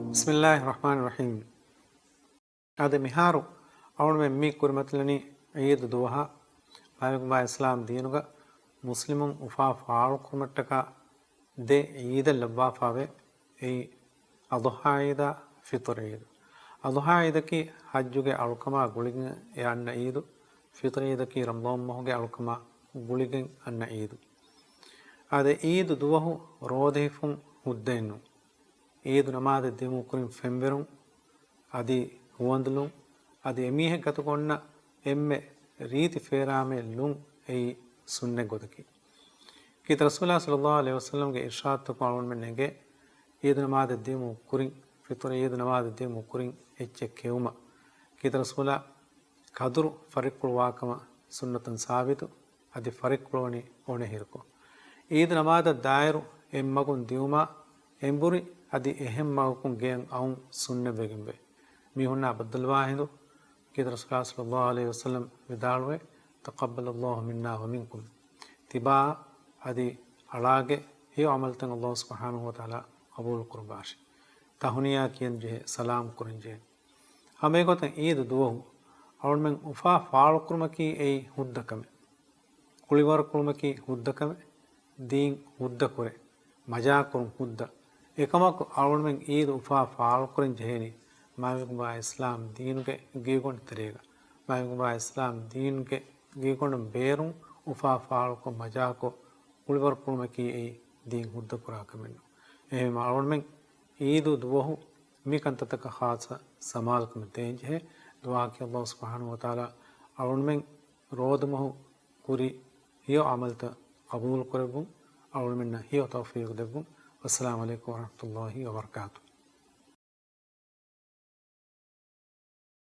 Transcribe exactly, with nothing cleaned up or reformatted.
ބިސްމިއްލާހި ރަޙްމާނި ރަޙީމް. އާދެ، މިހާރު އަޅުމެން މި ކުރިމަތިލަނީ ޢީދު ދުވަހަށް. މާތްވެގެންވާ އިސްލާމް ދީނުގަ މުސްލިމުން އުފާ ފާޅުކުރުމަށްޓަކާ ދެ ޢީދެއް ލައްވާފާވޭ. އެއީ އަޟުޙާ ޢީދާ، ފިޠުރު ޢީދު. އަޟުޙާ ޢީދަކީ ޙައްޖުގެ އަޅުކަމާ ގުޅިގެން އެ އަންނަ ޢީދު. ފިޠުރު ޢީދަކީ ރަމަޟާން މަހުގެ އަޅުކަމާ ގުޅިގެން އަންނަ ޢީދު. އާދެ، ޢީދު ދުވަހު ރޯދަ ހިފުން ހުއްދައެއްނު. ޢީދު ނަމާދެއް ދިއުމުގެ ކުރިން ފެންވެރުން، އަދި ހުވަނދުލުން، އަދި އެމީހެއް ގަތުކޮށްނަ އެންމެ ރީތި ފޭރާމެއް ލުން އެއީ ސުންނަތް ގޮތަކީ. ކީރިތި ރަސޫލާ ޞައްލައްލާހު ޢަލައިހި ވަސައްލަމްގެ އިރްޝާދުތަކުން އަޅުގަނޑުމެން އެނގޭ، ޢީދު ނަމާދެއް ދިއުމުގެ ކުރިން، ފިޠުރު ޢީދު ނަމާދެއް ދިއުމުގެ ކުރިން އެއްޗެއް ކެއުމަށް. ކީރިތި ރަސޫލާ ކަދުރު ފަރިއްކުޅުވާކަމަށް ސުންނަތުން ސާބިތު، އަދި ފަރިއްކުޅުވަނީ އޮނެހިރަކު. ޢީދު ނަމާދަށް ދާއިރު އެއްމަގުން ދިއުމާ، އެނބުރި އަދި އެހެން މަގަކުން ގެއަށް އައުން ސުންނަތްވެގެންވޭ. މީހުންނާ ބައްދަލުވާ ހިނދު، ކީރިތި ރަސޫލާ ޞައްލައްލާހު ޢަލައިހި ވަސައްލަމް ވިދާޅުވޭ، "تقبل الله منا ومنكم." ތިބާ އަދި އަޅާގެ ހެޔޮ ޢަމަލުތައް ﷲ ސުބްޙާނަހޫ ވަތަޢާލާ ޤަބޫލު ކުރުއްވާށި. ތަހުނިޔާ ކިޔަން ޖެހޭ، ސަލާމް ކުރަން ޖެހޭ. ހަމައެގޮތަށް ޢީދު ދުވަހު އަޅުމެން އުފާ ފާޅުކުރުމަކީ އެއީ ހުއްދަ ކަމެއް. ކުޅިވަރުކުޅުމަކީ ހުއްދަ ކަމެއް. ދީން ހުއްދަ ކުރޭ. މަޖާކުރުން ހުއްދަ. އެކަމަކު އަޅުމެން ޢީދު އުފާ ފާޅުކުރަން ޖެހޭނީ މާތްވެގެންވާ އިސްލާމް ދީނުގެ ގިގޮނޑި ތެރޭގަ. މާތްވެގެންވާ އިސްލާމް ދީނުގެ ގިގޮނޑުން ބޭރުން އުފާ ފާޅުކޮށް މަޖާކޮށް ކުޅިވަރުކުޅުމަކީ އެއީ ދީން ހުއްދަ ކުރާ ކަމެއްނު. އެހެންވީމަ އަޅުމެން ޢީދު ދުވަހު މި ކަންތައްތަކަށް ޚާއްޞަ ސަމާލުކަމެއް ދޭންޖެހޭ. ދުޢާއަކީ ﷲ ސުބްޙާނަހޫ ވަތަޢާލާ އަޅުންމެން ރޯދަމަހު ކުރި ހެޔޮ ޢަމަލުތައް ޤަބޫލު ކުރެއްވުން، އަޅުންމެންނަށް ހެޔޮ ތައުފީޤު ދެއްވުން. ވައްސަލާމު ޢަލައިކުމް ވަރަޙްމަތުﷲ ވަބަރަކާތުހު.